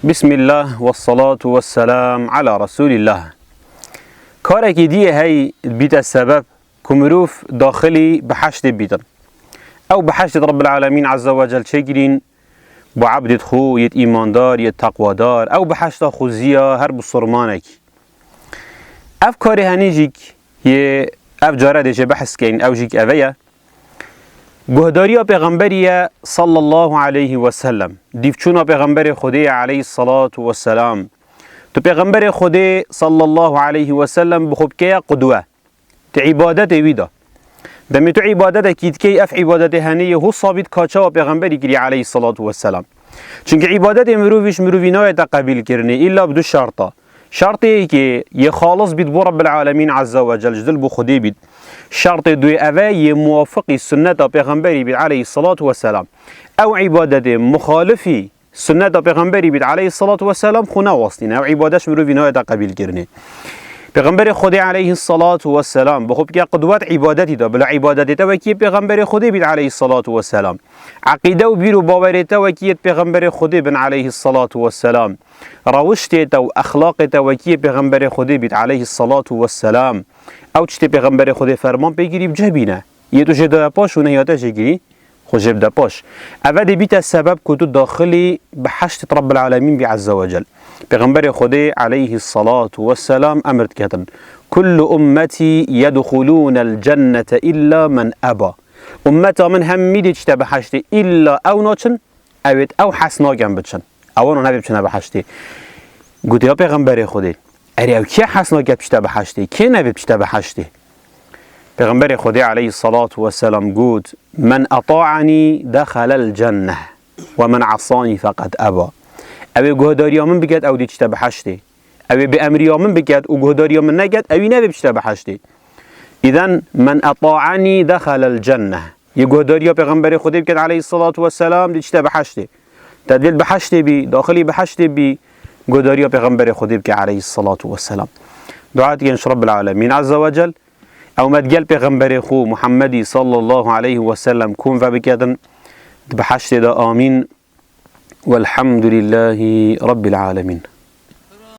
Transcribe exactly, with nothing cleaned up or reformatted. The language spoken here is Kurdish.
Bismillah ve salatu ve selam ala Resulillah. Karekî diyê hey dibîte sebeb ku mirov daxilî biheştê bîtin. Ew biheştê Rabbil Alemîn Azze ve Cel çêkirîn bo ebdêt xwe yêt îmandar, yêt teqwadar. Ew biheşta xuziya her bisurmanekî. Ev karê henî jîk yê ev care dê jê behs keyn, ew jîk eve ye. Guhdariya Pêxemberî ye sallallahu aleyhi ve sellem. Dîvçûna Pêxemberê Xwedê ye aleyhissalatu vesselam. Tu Pêxemberê Xwedê sallallahu aleyhi ve sellem bi xwe bikeye qudwe. Tu îbadetê wî de. Demê tu îbadetekî dikey, ev îbadetê henê yê hû sabît ka çawa Pêxemberî kiriye aleyhissalatu vesselam. Çimkî îbadetê mirovî ji mirovî nayete qebîlkirinê, îlla bi du şerta. Şertê yekê yê xalis bît bo Rabbil Alemîn Azze ve Cel, ji dil bo Xwedê bît. Şertê duyê eve yê muwafiqî sunneta Pêxemberî bît aleyhissalatu vesselam. Ew îbadetê muxalifî sunneta Pêxemberî bît aleyhissalatu vesselam xwe newastîne. Ew îbadet ji mirovî nayete qebîlkirinê. Pêxemberê Xwedê aleyhissalatu vesselam bi xwe bike qudwet îbadetî de. Bila îbadetê te wekî yê Pêxemberê Xwedê bît aleyhissalatu vesselam. Eqîde û bîr û bawerê te wekî yêt Pêxemberê Xwedê bin aleyhissalatu vesselam. Rewiştê te û exlaqê te wekî yê Pêxemberê Xwedê bît aleyhissalatu vesselam. Ew tiştê Pêxemberê Xwedê ferman pê kirî bi cih bîne. Yê tu jê daye paş û nehiya te jê kirî, xwe jê bide paş. Eve dê bîte sebeb ku tu daxilî biheştê Rabbil Alemîn bî Azze ve Cel. Pêxemberê Xwedê aleyhissalatu vesselam emir diketin. Kullu ummeti yedxulûnel cennete illa men eba. Ummeta min hemî dê çite biheştê, îlla ew naçin, ewêt ew hes naken biçin. Ewan nabê biçine biheştê. Gotiya Pêxemberê Xwedê. Erê ew kê hes nake biçite biheştê? Kê nabê biçite biheştê? Pêxemberê Xwedê aleyhissalatu vesselam got, "Men etaanî dexelel cenneh ve men asani feqed eba." Ew ê guhdariya min biket, ew dê çite biheştê. Ew ê bi emriya min biket û guhdariya min neket, ewî nabê biçite biheştê. Îden men etaanî dexelel cenneh. Yê guhdariya Pêxemberê Xwedê biket aleyhissalatu vesselam, dê çite biheştê. Te divêt biheştê bî, daxilî biheştê bî, guhdariya Pêxemberê Xwedê bike aleyhissalatu vesselam. Dua dikin ji Rabbil Alemîn Azze ve Cel. Ew me digel Pêxemberê xwe Muhammedî sallallahu aleyhi ve sellem kom vebiketin. Di biheştê de amîn. Velhamdülillahi Rabbil Alemîn.